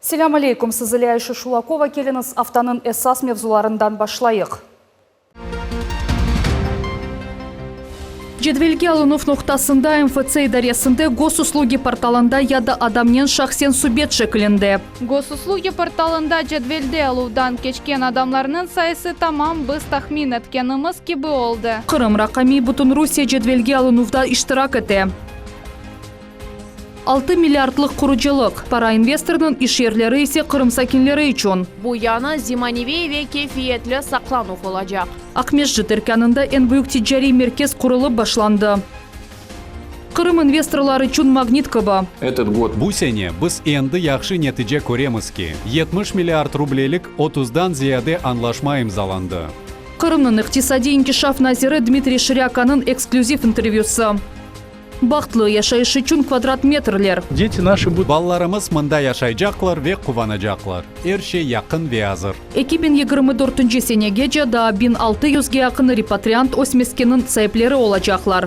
Selâm aleyküm, siz ile Ayşe Şulakova, keliñiz, aftanıñ esas mevzularından başlayıq. Cedvelge alınuv noqtasında, MFC idaresinde, Gosuslugi portalında ya da adamnen şahsen subet şeklinde. Gosuslugi portalında cedvelde aluvdan keçken adamlarnıñ sayısı tamam biz tahmin etkenimiz kibi oldı. Qırım raqamiy Bütünrusiye cedvelge alınuvda iştirak ete. 6 milliardlıq qurucılıq, para investornıñ iş yerleri ise Qırım sakinleri içün. Bu yañı, zemaneviy ve keyfiyetli saqlanuv olacaq. Aqmescit erkânında eñ büyük ticariy merkez qurulıp başlandı. Qırım investorlar içün magnit kibi. Etot god. Bu sene biz endi yahşı netice köremiz ki, 70 milliard rublelik otuzdan ziyade añlaşma imzalandı. Qırımnıñ iqtisadiy inkişaf naziri Dmitriy Şirâkanıñ eksklüziv intervyüsı. Bahtlı yaşayış içün kvadrat metrler. Deti naşı budut. Balalarımız mında yaşaycaqlar ve quvanacaqlar. Er şey yaqın ve azır. 2024 senegece daa 1600 ge yaqın repatriant öz meskeniniñ saipleri olacaqlar.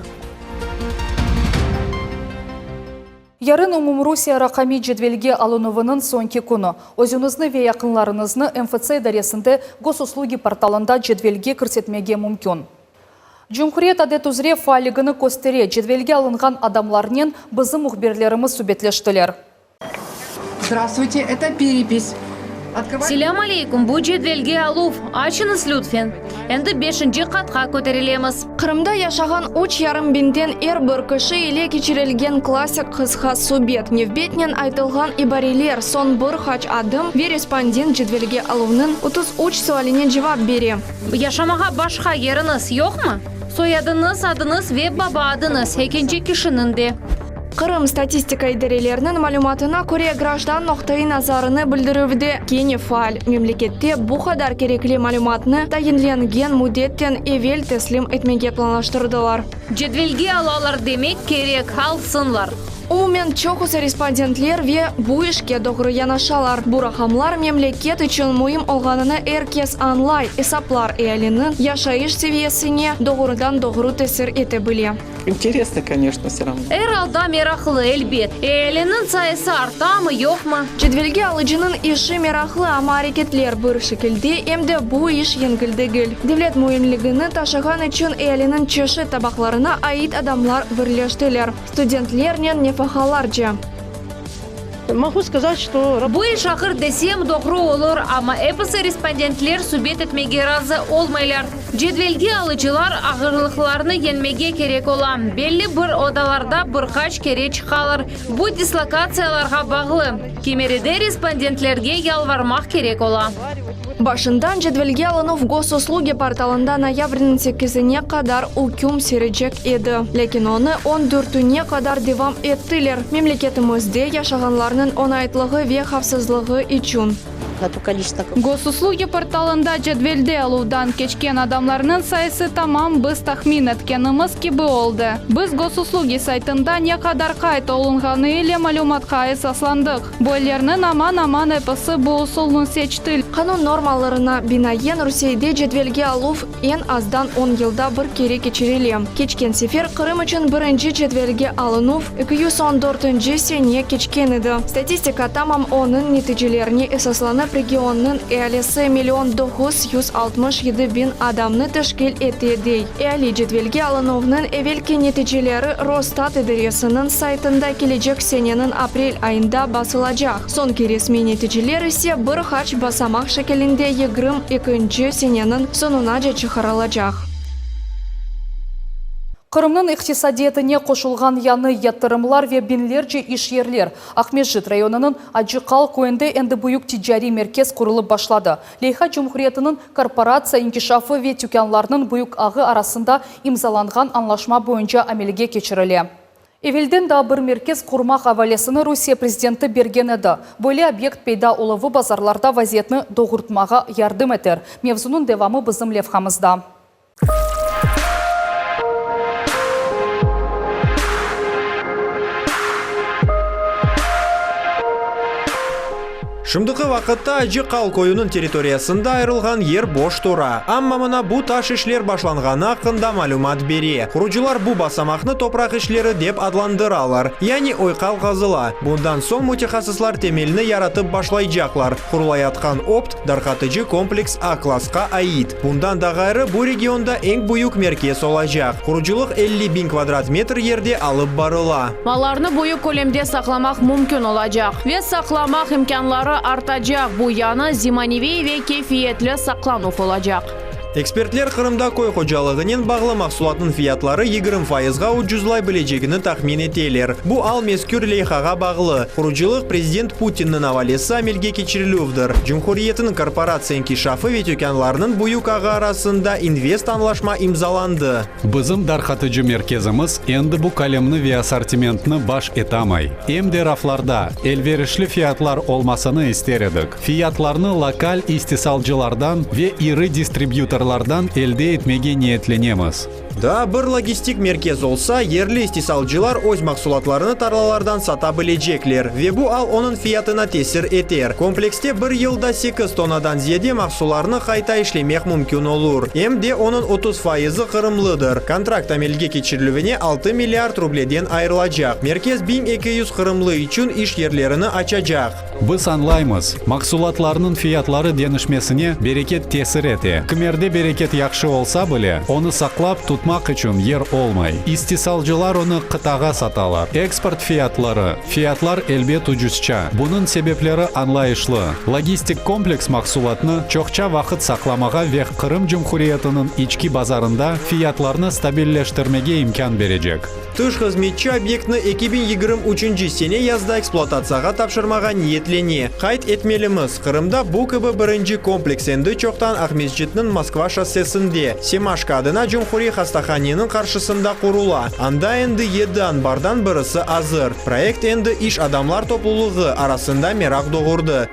Yarın Umumrusiye raqamiy cedvelge alınuvınıñ soñki künü. Özüñizni ve yaqınlarıñıznı MFC idaresinde Gosuslugi portalında cedvelge kirsetmege mümkün. Cumhuriyet adet üzre faalligini köstere, cedvelge alınğan adamlarnen bizim mühbirlerimiz subetleştiler. Zdravstvuyte, eto perepis. Selâm aleyküm, bu cedvelge aluv. Açıñız lütfen. Endi beşinci qatqa köterilemiz. Qırımda yaşağan üç yarım biñden er bir kişi ile keçirilgen klassik qısqa subet, nevbetnen aytılğan ibareler, soñ bir qaç adım ve respondent cedvelge aluvnıñ 33 sualine cevap bere. Yaşamağa başqa yeriñiz yoqmı? Soyadıñız, adıñız ve baba adıñız, ekinci kişiniñ de. Qırım statistika idareleriniñ malümatına köre, grajdan noqtai nazarını bildirüvde kene faal, memlekette bu qadar kerekli malümatnı tayinlengen müddetten evel teslim etmege planlaştırdılar. Cedvelge alalar demek kerek, alsınlar. Umumen, çoqusı respondentler ve bu işke doğru yanaşalar. Bu raqamlar memleket içün müim olğanını er kes añlay, esaplar ealiniñ yaşayış seviyesine doğrudan-doğru tesir ete bile. İnteresno, koneçno, vse ravno. Er alda meraqlı, elbet. Ealiniñ sayısı artamı, yoqmı? Cedvelge alıcınıñ işi meraqlı, amma areketler bir şekilde, em de bu iş yengil degil. Devlet müimligini taşığan içün ealiniñ çeşit tabaqlarına ait adamlar birleştiler. Studentlernen nefaqalarca. Mogu skazat, çto. Bu iş ağır desem, doğru olur, amma episi respondentler subet etmege razı olmaylar. Cedvelge alıcılar ağırlıqlarnı yeñmege kerek ola, belli bir odalarda bir qaç kere çıqalar, bu dislokatsiyalarğa bağlı. Kimeride respondentlerge yalvarmaq kerek ola. Başından cedvelge alınuv Gosuslugi portalında noyabrniñ sekizine qadar üküm sürecek edi. Lâkin onı on dörtüne qadar devam ettiler, memleketimizde yaşağanlarnıñ oñaytlığı ve havfsızlığı içün. Gosuslugi portalında cedvelde aluvdan keçken adamlarnıñ sayısı tamam biz tahmin etkenimiz kibi oldı. Biz Gosuslugi saytında ne qadar qayd olunğanı ile malümatqa esaslandıq. Böylerniñ aman-aman episi bu usulnı seçti. Qanun normalarına binaen, Rusiyede cedvelge aluv eñ azdan on yılda bir kere keçirile. Keçken sefer Qırım içün birinci cedvelge alınuv 214-nci sene keçken edi. Statistika tamam onıñ neticelerine esaslanıp, regionnıñ ealisi million 967 biñ adamnı teşkil ete, dey. Eali cedvelge alınuvnıñ evelki neticeleri Rosstat idaresiniñ saytında kelecek seneniñ aprel ayında basılacaq. Soñki resmiy neticeler ise bir qaç basamaq şekilinde 22-nci seneniñ soñunace çıqarılacaq. Qırımnıñ iqtisadiyatına qoşulğan yañı yatırımlar ve biñlerce iş yerler. Aqmescit rayonınıñ Acı Qal köyünde endi büyük ticariy merkez qurulıp başladı. Leyha cumhuriyetiniñ korporatsiya inkişafı ve tükânlarnıñ büyük ağı arasında imzalanğan añlaşma boyunca amelge keçirile. Evelden daa bir merkez qurmaq avalesini Rusiye prezidenti bergen edi. Böyle obyekt peyda oluvı bazarlarda vaziyetni doğurtmağa yardım eter. Mevzunıñ devamı bizim levhamızda. Şimdiki vaqıtta Acı Qal köyüniñ territoriyasında ayırılğan yer boş tura. Amma mına bu taş işler başlanğanı aqqında malümat bere. Qurucılar bu basamaqnı topraq işleri dep adlandıralar. Yani oyqal qazıla. Bundan soñ mütehassıslar temelni yaratıp başlaycaqlar. Qurulayatqan opt darqatıcı kompleks A klassqa ait. Bundan da ğayrı, bu regionda eñ büyük merkez olacaq. Qurucılıq 50 biñ kvadrat metr yerde alıp barıla. Mallarnı büyük kölemde saqlamaq mümkün olacaq. Ve saqlamaq imkânları artacaq, bu yañı, zemaneviy ve keyfiyetli saqlanuv olacaq. Ekspertler Qırımda köy hocalığınen bağlı mahsulatnıñ fiyatları 20 fayızğa ucuzlay bilecegini tahmin eteler. Bu al mezkür leyhağa bağlı. Qurucılıq prezident Putinniñ avalesi amelge keçirilüvdir. Cumhuriyetniñ korporatsiya inkişafı ve tükânlarnıñ büyük ağı arasında invest añlaşma imzalandı. Bizim darqatıcı merkezimiz endi bu kölemni ve assortimentni baş etamay. Em de raflarda elverişli fiyatlar olmasını ister edik. Fiyatlarnı lokal istisalcılardan ve iri distribyutorlardan elde etmege niyetlenemiz. Daa bir logistik merkez olsa, yerli istisalcılar öz mahsulatlarını tarlalardan sata bilecekler ve bu al onıñ fiyatına tesir eter. Komplekste bir yılda 8 tonnadan ziyade mahsullarnı qayta işlemek mümkün olur. Em de onıñ 30 fayızı qırımlıdır. Kontrakt amelge keçirilüvine 6 milliard rubleden ayırılacaq. Merkez 1200 qırımlı içün iş yerlerini açacaq. Biz añlaymız, mahsulatlarnıñ fiyatları deñişmesine bereket tesir ete. Kimerde bereket yahşı olsa bile, onı saqlap tutmaq içün yer olmay. İstisalcılar onı qıtağa satalar. Eksport fiyatları, fiyatlar elbet ucuzça. Bunıñ sebepleri añlayışlı. Logistik kompleks mahsulatnı çoqça vaqıt saqlamağa ve Qırım Cumhuriyetiniñ içki bazarında fiyatlarnı stabilleştirmege imkân berecek. Tış hızmetçi obyektni 2023 sene yazda ekspluatatsiyağa tapşırmağa niyetlene. Qayd etmelimiz, Qırımda bu kibi birinci kompleks endi çoqtan Aqmescitniñ Moskva şossesinde, Semaşko adına cumhuriy hastahaneniñ qarşısında qurula. Anda endi yedi anbardan birisi azır. Proyekt endi iş adamlar toplulığı arasında meraq doğurdı.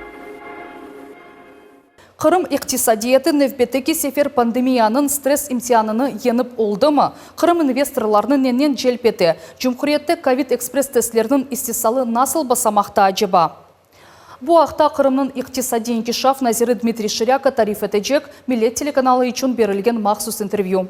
Qırım iqtisadiyatı nevbetteki sefer pandemiyanıñ stress imtianını yeñip oldımı? Qırım investorlarnı nenen celp ete? Cumhuriyette kovid ekspress-testlerniñ istisalı nasıl basamaqta aceba? Bu aqta Qırımnıñ iqtisadiy inkişaf naziri Dmitriy Şirâko tarif etecek Millet telekanalı içün berilgen mahsus intervyü.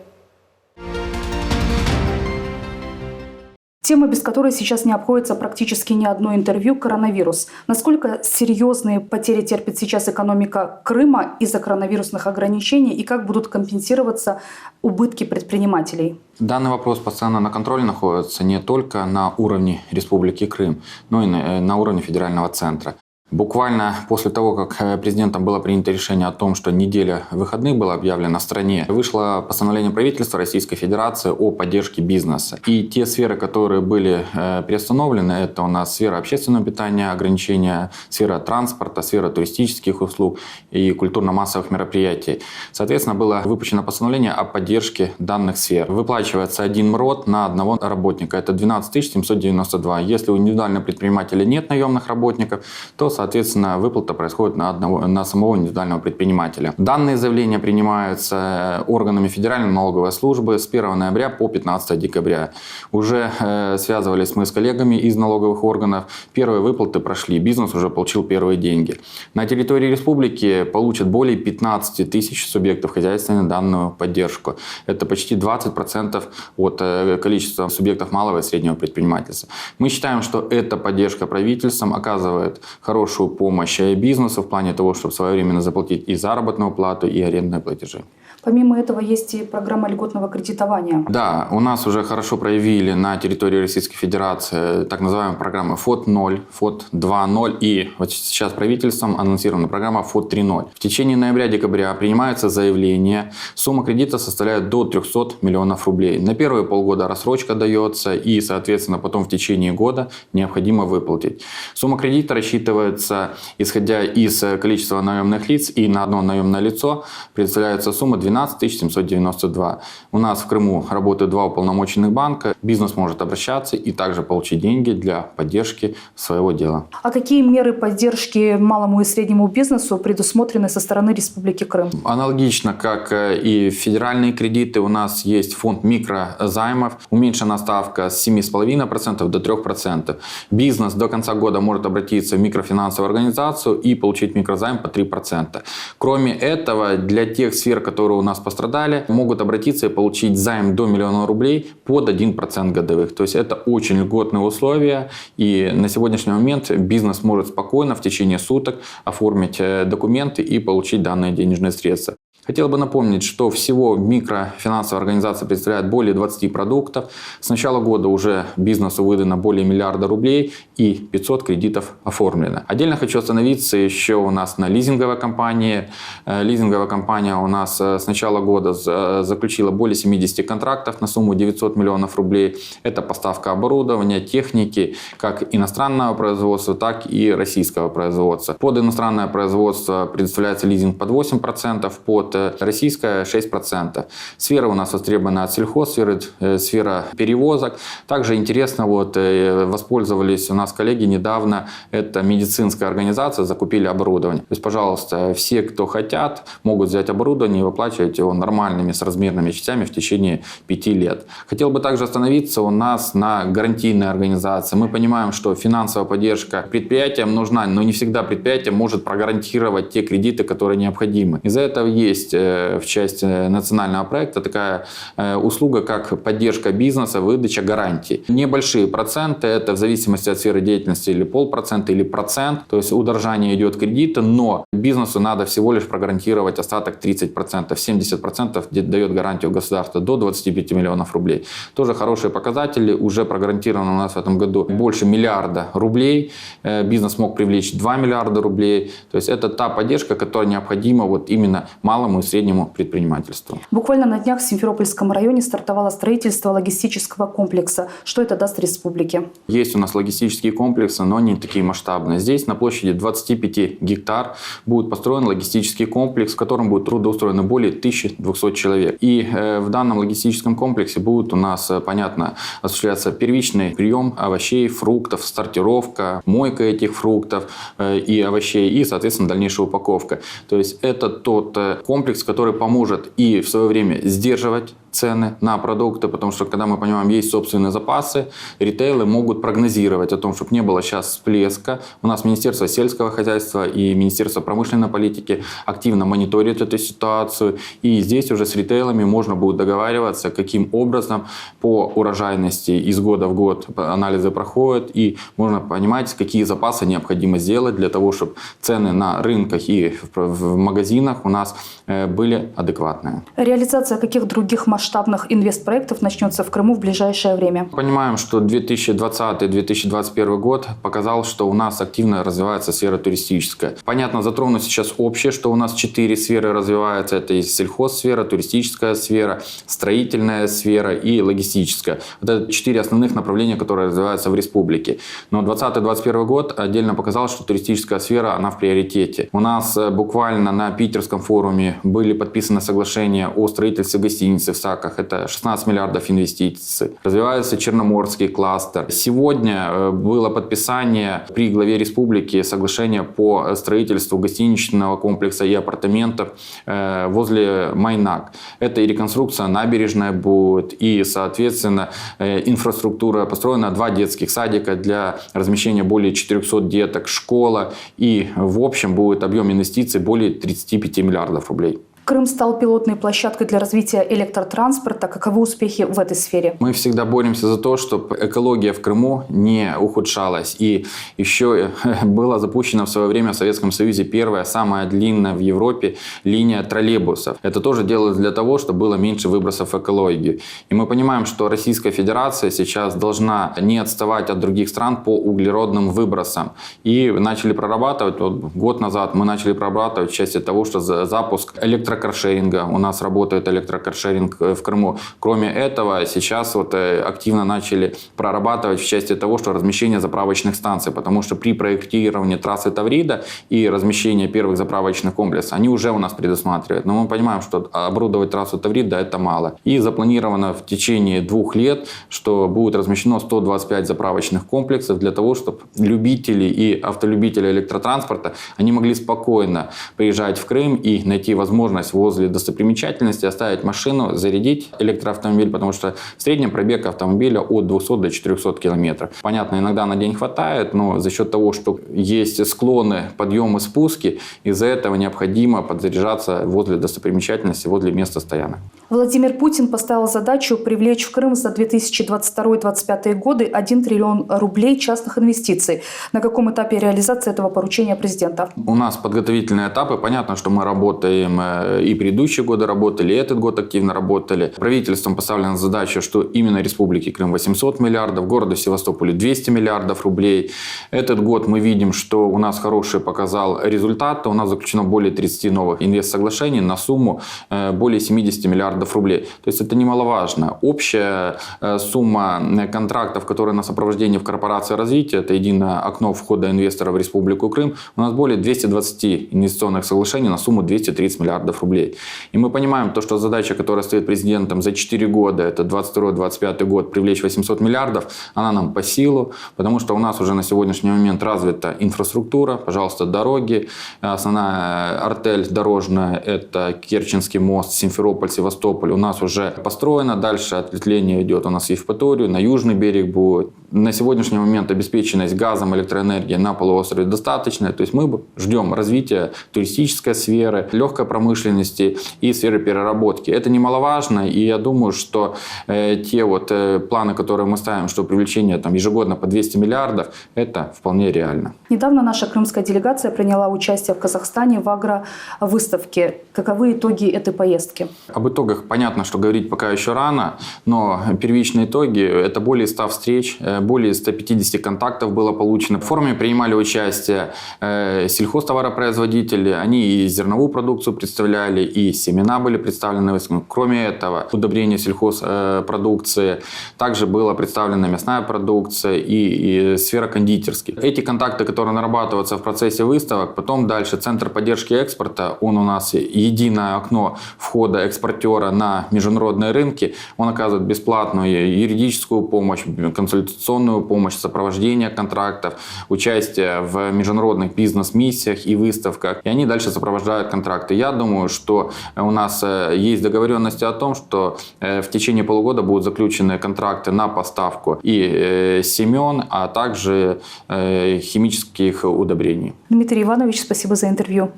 Тема, без которой сейчас не обходится практически ни одно интервью – коронавирус. Насколько серьезные потери терпит сейчас экономика Крыма из-за коронавирусных ограничений и как будут компенсироваться убытки предпринимателей? Данный вопрос постоянно на контроле находится не только на уровне Республики Крым, но и на, на уровне федерального центра. Буквально после того, как президентом было принято решение о том, что неделя выходных была объявлена в стране, вышло постановление правительства Российской Федерации о поддержке бизнеса. И те сферы, которые были приостановлены, это у нас сфера общественного питания, ограничения, сфера транспорта, сфера туристических услуг и культурно-массовых мероприятий. Соответственно, было выпущено постановление о поддержке данных сфер. Выплачивается один МРОТ на одного работника. Это 12 792. Если у индивидуального предпринимателя нет наемных работников, то, соответственно, выплата происходит на, одного, на самого индивидуального предпринимателя. Данные заявления принимаются органами Федеральной налоговой службы с 1 ноября по 15 декабря. Уже связывались мы с коллегами из налоговых органов. Первые выплаты прошли, бизнес уже получил первые деньги. На территории республики получат более 15 тысяч субъектов хозяйствования данную поддержку. Это почти 20% от количества субъектов малого и среднего предпринимательства. Мы считаем, что эта поддержка правительством оказывает хорошую помощь бизнесу в плане того, чтобы своевременно заплатить и заработную плату, и арендные платежи. Помимо этого есть и программа льготного кредитования. Да, у нас уже хорошо проявили на территории Российской Федерации так называемые программы ФОТ-0, ФОТ 2.0 и вот сейчас правительством анонсирована программа ФОТ 3.0. В течение ноября-декабря принимаются заявления. Сумма кредита составляет до 300 миллионов рублей. На первые полгода рассрочка дается и, соответственно, потом в течение года необходимо выплатить. Сумма кредита рассчитывается, исходя из количества наемных лиц, и на одно наемное лицо предоставляется сумма 12 792. У нас в Крыму работают два уполномоченных банка. Бизнес может обращаться и также получить деньги для поддержки своего дела. А какие меры поддержки малому и среднему бизнесу предусмотрены со стороны Республики Крым? Аналогично, как и федеральные кредиты, у нас есть фонд микрозаймов. Уменьшена ставка с 7,5% до 3%. Бизнес до конца года может обратиться в микрофинансовые организации. микрофинансовую организацию и получить микрозайм по 3%. Кроме этого, для тех сфер, которые у нас пострадали, могут обратиться и получить займ до миллиона рублей под 1% годовых. То есть это очень льготные условия, и на сегодняшний момент бизнес может спокойно в течение суток оформить э, документы и получить данные денежные средства. Хотел бы напомнить, что всего микрофинансовая организация представляет более 20 продуктов. С начала года уже бизнесу выдано более миллиарда рублей и 500 кредитов оформлено. Отдельно хочу остановиться еще у нас на лизинговой компании. Э, лизинговая компания у нас э, с начала года э, заключила более 70 контрактов на сумму 900 миллионов рублей. Это поставка оборудования, техники, как иностранного производства, так и российского производства. Под иностранное производство предоставляется лизинг под 8%, под российская 6%. Сфера у нас востребована от сельхозсферы, э, сфера перевозок. Также интересно, вот э, воспользовались у нас коллеги недавно, это медицинская организация, закупили оборудование. То есть, пожалуйста, все, кто хотят, могут взять оборудование и выплачивать его нормальными соразмерными частями в течение пяти лет. Хотел бы также остановиться у нас на гарантийной организации. Мы понимаем, что финансовая поддержка предприятиям нужна, но не всегда предприятие может прогарантировать те кредиты, которые необходимы. Из-за этого есть э, в части национального проекта такая э, услуга, как поддержка бизнеса, выдача гарантий. Небольшие проценты, это в зависимости от сферы деятельности или полпроцента, или процент, то есть удорожание идет кредита, но бизнесу надо всего лишь прогарантировать остаток 30%, 70% дает гарантию государство до 25 миллионов рублей. Тоже хорошие показатели, уже прогарантировано у нас в этом году больше миллиарда рублей, э, бизнес мог привлечь 2 миллиарда рублей, то есть это та поддержка, которая необходима вот именно малому и среднему предпринимательству. Буквально на днях в Симферопольском районе стартовало строительство логистического комплекса. Что это даст республике? Есть у нас логистические комплексы, но не такие масштабные. Здесь на площади 25 гектар будет построен логистический комплекс, в котором будет трудоустроено более 1200 человек. И э, в данном логистическом комплексе будет у нас, э, понятно, осуществляться первичный прием овощей, фруктов, сортировка, мойка этих фруктов э, и овощей и, соответственно, дальнейшая упаковка. То есть это тот комплекс, который поможет и в свое время сдерживать цены на продукты, потому что когда мы понимаем, есть собственные запасы, ритейлы могут прогнозировать о том, чтобы не было сейчас всплеска. У нас Министерство сельского хозяйства и Министерство промышленной политики активно мониторят эту ситуацию. И здесь уже с ритейлами можно будет договариваться, каким образом по урожайности из года в год анализы проходят, и можно понимать, какие запасы необходимо сделать для того, чтобы цены на рынках и в магазинах у нас э, были адекватные. Реализация каких других масштабных инвестпроектов начнется в Крыму в ближайшее время? Понимаем, что 2020-2021 год показал, что у нас активно развивается сфера туристическая. Понятно, затрону сейчас общее, что у нас четыре сферы развиваются. Это и сельхозсфера, туристическая сфера, строительная сфера и логистическая. Вот это четыре основных направления, которые развиваются в республике. Но 2020-2021 год отдельно показал, что туристическая сфера, она в приоритете. У нас э, буквально на Питерском форуме были подписаны соглашения о строительстве гостиницы в Саках. Это 16 миллиардов инвестиций. Развивается Черноморский кластер. Сегодня э, было подписание при главе республики соглашения по строительству гостиничного комплекса и апартаментов э, возле Майнак. Это и реконструкция набережной будет, и, соответственно, э, инфраструктура. Построена два детских садика для размещения более 400 деток, школа. И в общем будет объем инвестиций более 35 миллиардов рублей. Крым стал пилотной площадкой для развития электротранспорта. Каковы успехи в этой сфере? Мы всегда боремся за то, чтобы экология в Крыму не ухудшалась. И еще была запущена в свое время в Советском Союзе первая, самая длинная в Европе линия троллейбусов. Это тоже делалось для того, чтобы было меньше выбросов в экологию. И мы понимаем, что Российская Федерация сейчас должна не отставать от других стран по углеродным выбросам. И начали прорабатывать, вот год назад мы начали прорабатывать в части того, что запуск электро электрокаршеринга. У нас работает электрокаршеринг э, в Крыму. Кроме этого, сейчас вот э, активно начали прорабатывать в части того, что размещение заправочных станций, потому что при проектировании трассы Таврида и размещении первых заправочных комплексов, они уже у нас предусматривают. Но мы понимаем, что оборудовать трассу Таврида это мало. И запланировано в течение двух лет, что будет размещено 125 заправочных комплексов для того, чтобы любители и автолюбители электротранспорта, они могли спокойно приезжать в Крым и найти возможность. возможность возле достопримечательности оставить машину, зарядить электроавтомобиль, потому что в среднем пробег автомобиля от 200 до 400 километров. Понятно, иногда на день хватает, но за счет того, что есть склоны, подъемы, спуски, из-за этого необходимо подзаряжаться возле достопримечательности, возле места стоянок. Владимир Путин поставил задачу привлечь в Крым за 2022-2025 годы 1 триллион рублей частных инвестиций. На каком этапе реализации этого поручения президента? У нас подготовительные этапы. Понятно, что мы работаем э, и предыдущие годы работали, и этот год активно работали. Правительством поставлена задача, что именно Республике Крым 800 миллиардов, городу Севастополю 200 миллиардов рублей. Этот год мы видим, что у нас хороший показал результат. У нас заключено более 30 новых инвестсоглашений на сумму э, более 70 миллиардов рублей. То есть это немаловажно. Общая э, сумма контрактов, которые на сопровождение в корпорации развития, это единое окно входа инвестора в Республику Крым, у нас более 220 инвестиционных соглашений на сумму 230 миллиардов рублей. И мы понимаем то, что задача, которая стоит президентом за 4 года, это 22-25 год, привлечь 800 миллиардов, она нам по силу, потому что у нас уже на сегодняшний момент развита инфраструктура, пожалуйста, дороги, основная артель дорожная – это Керченский мост, Симферополь, Севастополь у нас уже построено, дальше ответвление идет у нас в Евпаторию, на южный берег будет. На сегодняшний момент обеспеченность газом, электроэнергией на полуострове достаточная, то есть мы ждем развития туристической сферы, легкой промышленности и сферы переработки. Это немаловажно, и я думаю, что э, те вот э, планы, которые мы ставим, что привлечение там, ежегодно по 200 миллиардов, это вполне реально. Недавно наша крымская делегация приняла участие в Казахстане в агровыставке. Каковы итоги этой поездки? Об итогах понятно, что говорить пока еще рано, но первичные итоги – это более 100 встреч, э, более 150 контактов было получено. В форуме принимали участие э, сельхозтоваропроизводители, они и зерновую продукцию представляли, и семена были представлены. Кроме этого, удобрение сельхозпродукции, также была представлена мясная продукция и, и сфера кондитерских. Эти контакты, которые нарабатываются в процессе выставок, потом дальше Центр поддержки экспорта, он у нас единое окно входа экспортера на международные рынки, он оказывает бесплатную юридическую помощь, консультационную помощь, сопровождение контрактов, участие в международных бизнес-миссиях и выставках. И они дальше сопровождают контракты. Я думаю, что у нас э, есть договоренности о том, что э, в течение полугода будут заключены контракты на поставку и э, семен, а также химических удобрений. Дмитрий Иванович, спасибо за интервью.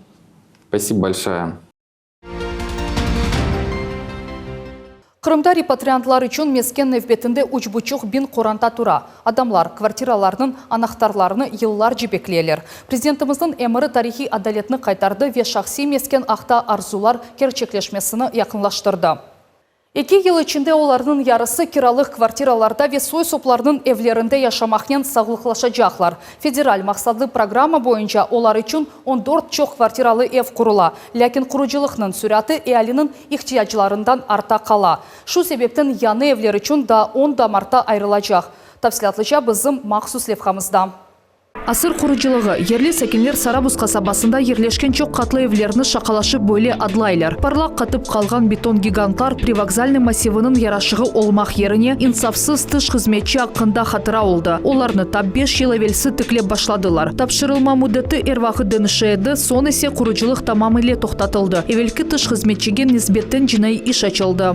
Спасибо большое. Qırımda repatriantlar içün mesken nevbetinde 3,5 biñ qoranta tura. Adamlar kvartiralarnıñ anahtarlarını yıllarca bekleyler. Prezidentimizniñ emri tarihiy adaletni qaytardı ve şahsiy mesken aqta arzular kerçekleşmesini yaqınlaştırdı. 2 yıl içinde olarnıñ yarısı kiralıq kvartiralarda ve soy-soplarnıñ evlerinde yaşamaqnen sağlıqlaşacaqlar. Federal maqsatlı programma boyunca olar içün 14 çoq kvartiralı ev qurula. Lâkin qurucılıqnıñ süratı ealiniñ ihtiyaclarından artta qala. Şu sebepten yañı evler içün daa 10 damartı ayırılacaq. Tafsilâtlıca bizim mahsus levhamızda. Asır qurucılığı yerli sakinler Sarabuz qasabasında yerleşken çoq qatlı evlerni şaqalaşıp böyle adlaylar. Parlaq qatıp qalğan beton gigantlar Privokzalnıy massiviniñ yaraşığı olmaq yerine insafsız tış hızmetçi aqqında hatıra oldı. Olarnı tap 5 yıl evelsi tiklep başladılar. Tapşırılma müddeti er vaqıt deñişe edi, soñ ise qurucılıq tamamıyle toqtatıldı. Evelki tış hızmetçige nisbeten cinaiy iş açıldı.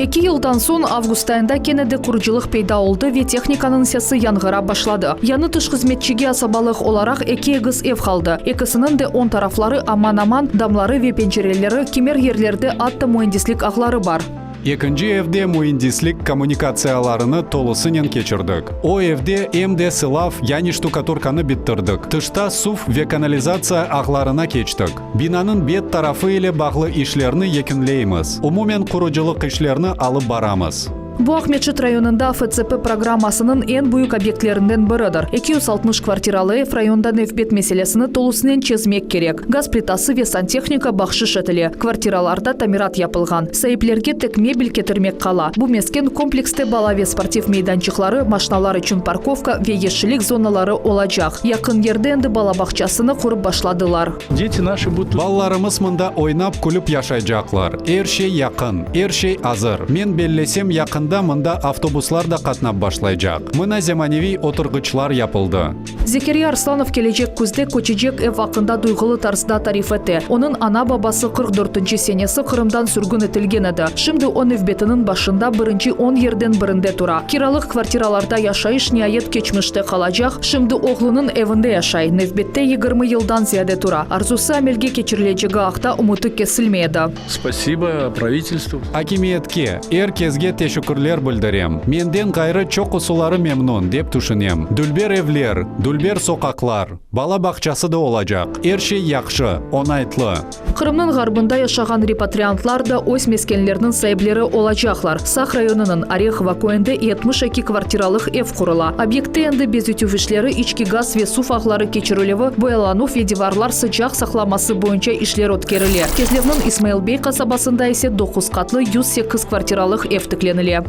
2 yıldan soñ avgust ayında kene de qurucılıq peyda oldı ve tehnikanıñ sesi yañğırap başladı. Yañı tış hızmetçige asabalıq olaraq eki egiz ev qaldı. Ekisiniñ de oñ tarafları aman-aman, damları ve pencereleri, kimer yerlerde atta müendislik ağları bar. Ekinci evde müendislik kommunikatsiyalarını tolusınen keçirdik. O evde em de sılav, yani ştukaturkanı bittirdik. Tışta suv ve kanalizatsiya ağlarına keçtik. Binanıñ bet tarafı ile bağlı işlerni yekünleymiz. Umumen qurucılıq işlerini alıp baramız. Bu Aqmescit rayonında FCP programmasınıñ eñ büyük obyektlerinden biridir. 260 kvartiralı ev rayonda nevbet meselesini tolusınen çezmek kerek. Gaz plitası ve santehnika bahşış etile. Kvartiralarda tamirat yapılğan. Saiplerge tek mebel ketirmek qala. Bu mesken komplekste bala ve sportiv meydançıqları, maşnalar içün parkovka ve yeşillik zonaları olacaq. Yaqın yerde endi bala bağçasını qurıp başladılar. Дети наши будут... Balalarımız mında oynap külip yaşaycaqlar. Er şey yaqın, er şey azır. Men bellesem yaqında mında avtobuslar da qatnap başlaycaq. Mına zemaneviy oturğıçlar yapıldı. Zekeriya Arslanov kelecek küzde köçecek ev aqqında duyğulı tarzda tarif ete. Onıñ ana-babası 44-nci senesi Qırımdan sürgün etilgen edi. Şimdi o nevbetiniñ başında birinci on yerden birinde tura. Kiralıq kvartiralarda yaşayış niayet keçmişte qalacaq, şimdi oğlunıñ evinde yaşay, nevbette 20 yıldan ziyade tura. Arzusı amelge keçirilecegi aqta ümüti kesilmey edi. Spasibo pravitelstvu. Akimiyetke, er kesge teşekkürler bildirem. Menden ğayrı çoqusıları memnün, dep tüşünem. Dülber evler, dülber soqaqlar, bala bağçası da olacaq. Er şey yahşı, oñaytlı. Qırımnıñ ğarbında yaşağan repatriantlar da öz meskenlerniñ saipleri olacaqlar. Saq rayonınıñ Orehovo köyünde 72 kvartiralıq ev qurula. Obyektte endi bezetüv işleri, içki gaz ve suv ağları keçirilüvi, boyalanuv ve divarlar sıcaq saqlaması boyunca işler ötkerile. Kezlevniñ İsmail Bey qasabasında ise doquz qatlı 108 kvartiralıq ev tiklenile.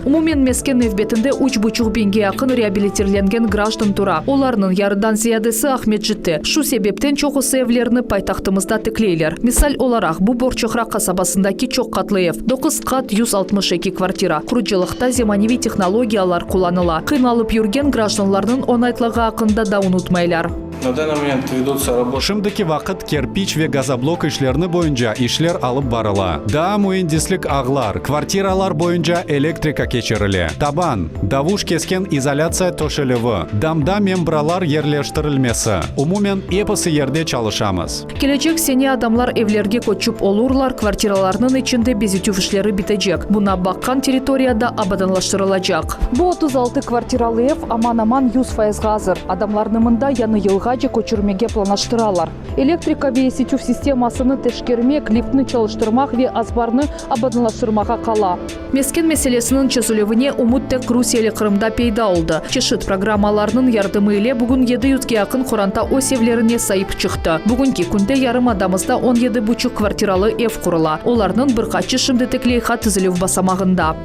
Umumen mesken nevbetinde üç buçuq biñge yaqın reabilitirlengen grajdan tura. Olarnıñ yarıdan ziyadesi Aqmescitte. Şu sebepten çoqusı evlerini paytahtımızda tikleyler. Misal olaraq, bu Borçoqraq qasabasındaki çoq qatlı ev, doquz qat, 162 kvartira. Qurucılıqta zemaneviy tehnologiyalar qullanıla. Qıynalıp yürgen grajdanlarnıñ oñaytlığı aqqında da unutmaylar. Na danıy moment vedutsa raboty. Şimdiki vaqıt kerpiç ve gazoblok işlerini boyunca işler alıp barıla. Daa müendislik ağlar, kvartiralar boyunca elektrika keçirile. Taban, davuş kesken izolâtsiya töşelüvi, damda membralar yerleştirilmesi, umumen episi yerde çalışamız. Kelecek sene adamlar evlerge köçip olurlar, kvartiralarnıñ içinde bezetüv işleri bitecek, buña baqqan territoriya da abadanlaştırılacaq. Bu 36 kvartiralı ev aman-aman 100 fayızğa azır. Adamlarnı mında yañı yılğace köçürmege planlaştıralar. Elektrika ve isitüv sistemasını teşkermek, liftni çalıştırmaq ve azbarnı abadanlaştırmağa qala. Mesken meselesiniñ çezilüvine ümüt tek rusiyeli Qırımda peyda oldı. Çeşit programmalarnıñ yardımı ile bugün 700-ge yaqın qoranta öz evlerine saip çıqtı. Bugünki künde yarımadamızda on yedi buçuq kvartiralı ev qurula. Olarnıñ bir qaçı şimdi tek leyha tizilüv basamağında.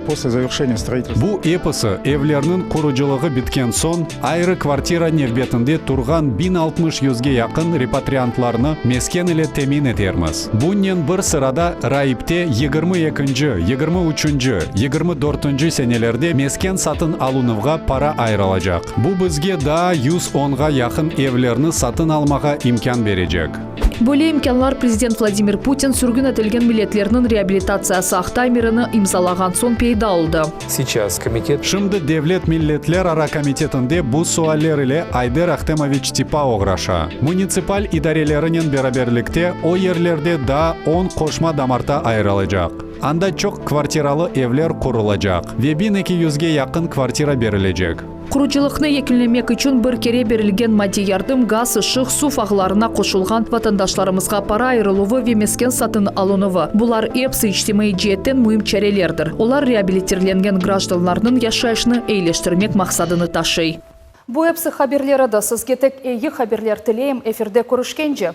Posle zaverşeniya stroitelstva. Bu episi, evlerniñ qurucılığı bitken soñ, ayrı kvartira nevbetinde turğan 1060 yüzge yaqın repatriantlarnı mesken ile temin etermiz. Bunnen bir sırada raipte yigirmi ekinci, yigirmi üçünci, yigirmi dörtünci senelerde mesken satın alınuvğa para ayırılacaq. Bu bizge daa yüz onğa yaqın evlerni satın almağa imkân berecek. Böyle imkânlar prezident Vladimir Putin sürgün etilgen milletlerniñ reabilitatsiyası aqta emirini imzalağan soñ peyda oldı. Seyças komitet. Şimdi Devlet milletlerara komitetinde bu sualler ile Ayder Ahtemoviç Tipa oğraşa. Munitsipal idarelerinen beraberlikte o yerlerde daa on qoşma damarta ayırılacaq. Anda çoq kvartiralı evler qurulacaq ve 1200-ge yaqın kvartira berilecek. Qurucılıqnı yekünlemek içün bir kere berilgen maddiy yardım, gaz, ışıq, suv ağlarına qoşulğan vatandaşlarımızğa para ayırıluvı ve mesken satın alınuvı, bular episi içtimaiy ceetten müim çarelerdir. Olar reabilitirlengen grajdanlarnıñ yaşayışını eyileştirmek maqsadını taşıy. Bu episi haberler edi. Sizge tek eyi haberler tileyim. Efirde körüşkence!